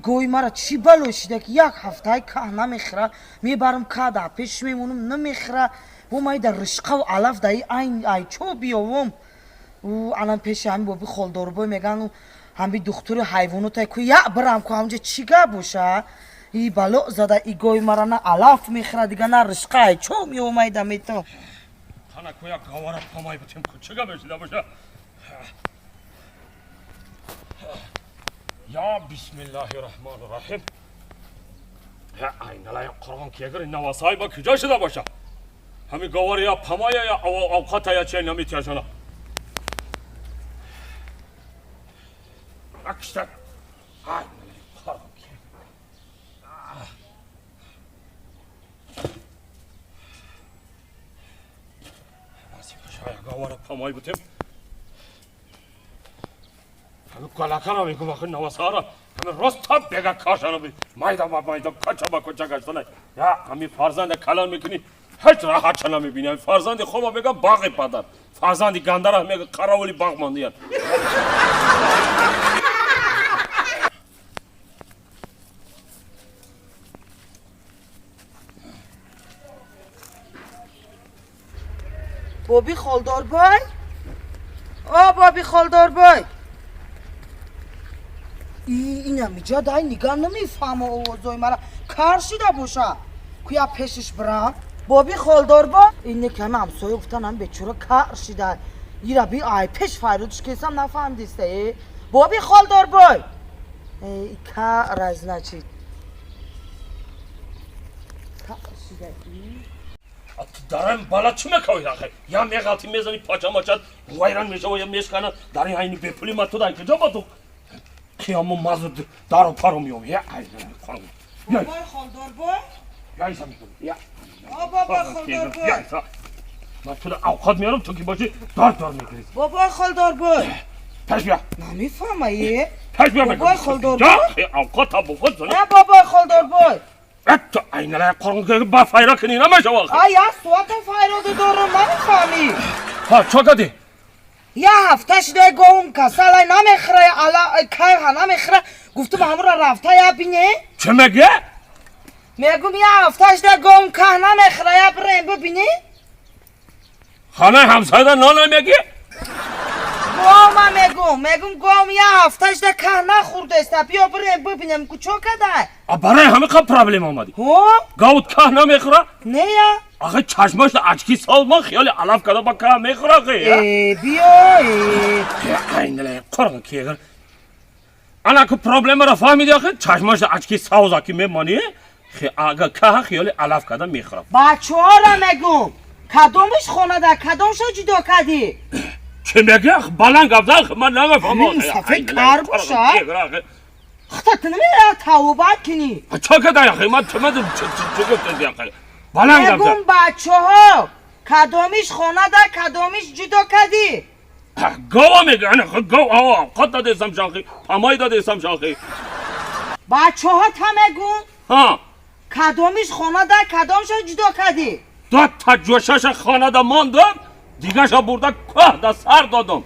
Гои мара чӣ бало шида ки як ҳафтаи каҳ намехӯра, мебарам каҳ дар пеш мемонам, намехӯра. Бо май дар ришқаву алаф даи айн ай чо биёвум. Ӯ анам пеши ҳами боби холдорбой меган, ҳами духтури ҳайвонотай ку, я бирам ку ҳамҷа чӣ гап боша. И бало зада и гои мара, на алаф мехӯра, дига на ришқа, ай чо меомай да метам. Қана ку як гавара памай битем ку чӣ гап шида боша. Я бисмиллаҳи раҳмони раҳим. Я айналай қуръон кегир навасай ба куҷо шида боша. Ҳами гавара я памая я авқата я чай наметияшона. Акшта. Айналай қуръон кегир. Гавара памай битем. ҳами галакара мегум, ахи навасара ҳами рост та бега кашана би майда ба майда, кача ба куча гаштана. Я ҳами фарзанда калон мекунӣ, ҳеҷ раҳатша намебинӣ. Ҳами фарзанди хоба мегам бағи падар, фарзанди гандара мега қаравули бағ мондиян. Боби холдорбой, о боби холдорбой, инам иҷа дай нига намефаҳма овозои мара, кар шида боша. Куя пешиш бирам. Боби холдорбо, ине ки ҳами ҳамсоя гуфтан, ҳами бечора кар шида, ира би ай пеш файрудш кесам, нафаҳмидиста. Э боби холдорбой, кара, значит, кар шида. Дарам бала чӣ мекавӣ ахи? Я меғалти мезани, пача мачат вайран мешава, я мешкана. Дар ин айни бепули ма ту дар куҷо ба ту қиёму мазу дару пару меём. Я айналай қуръон. Бобой холдорбой. Я иса мекунам. Я. О бобой холдорбой. Я иса. Ман ту авқот меёрам, ту ки бошӣ дар дар мегирӣ. Бобой холдорбой. Пеш бия. Намефаҳма е. Пеш бия. Бобой холдорбой. Авқот буход. Э бобой холдорбой. Ту айналай қуръон ба файра кунӣ намешава. А як соата файроду дорам, намефаҳмӣ. Ҳа, чо кардӣ? Я ҳафта шидай говум касалай, намехӯра, ала кайҳа намехӯра. Гуфтум ҳамура рафта я бине. Чӣ мегӯ? Мегум, я ҳафта шидай говум каҳ намехӯра, я бирем бибинӣ. Хонаи ҳамсояда нон намегӣ? Гома мегум, гом я ҳафта шида каҳ нахӯрдаста, биё бирем бибинем ку чо кадай. А барои ҳами қа проблема омадӣ? Ҳо. Говут каҳ намехӯра? Не я. Ахи чашмаш очки солмон хиёли алаф када ба каҳ мехӯра ахи. Э биё э. Айналай қуръон кегир. Ана ку проблемаро фаҳмиди ахи, чашмаш очки савза ки мемонӣ, ага каҳ хиёли алаф када мехӯра. Бачаҳора мегум, кадомиш хонада, кадомша ҷудо кардӣ? Чӣ мегӯ? Баланд гап зан, ман намефаҳмам. Сафед кар боша. Хата ту намея тавбат кунӣ. Чо кадай ахи? Ман чӣ чӣ гуфтади ахи? Баланд гап зан. Мегум, бачаҳо кадомиш хонада, кадомиш ҷудо кардӣ? Гова мегӯ, ана гов авқот дадесам шахи, памай дадесам шахи. Бачаҳо та мегум. Ҳа. Кадомиш хонада, кадомша ҷудо кардӣ? Ду та ҷӯшаша хонада мондам, дигаша бурда кӯҳ да сар додам.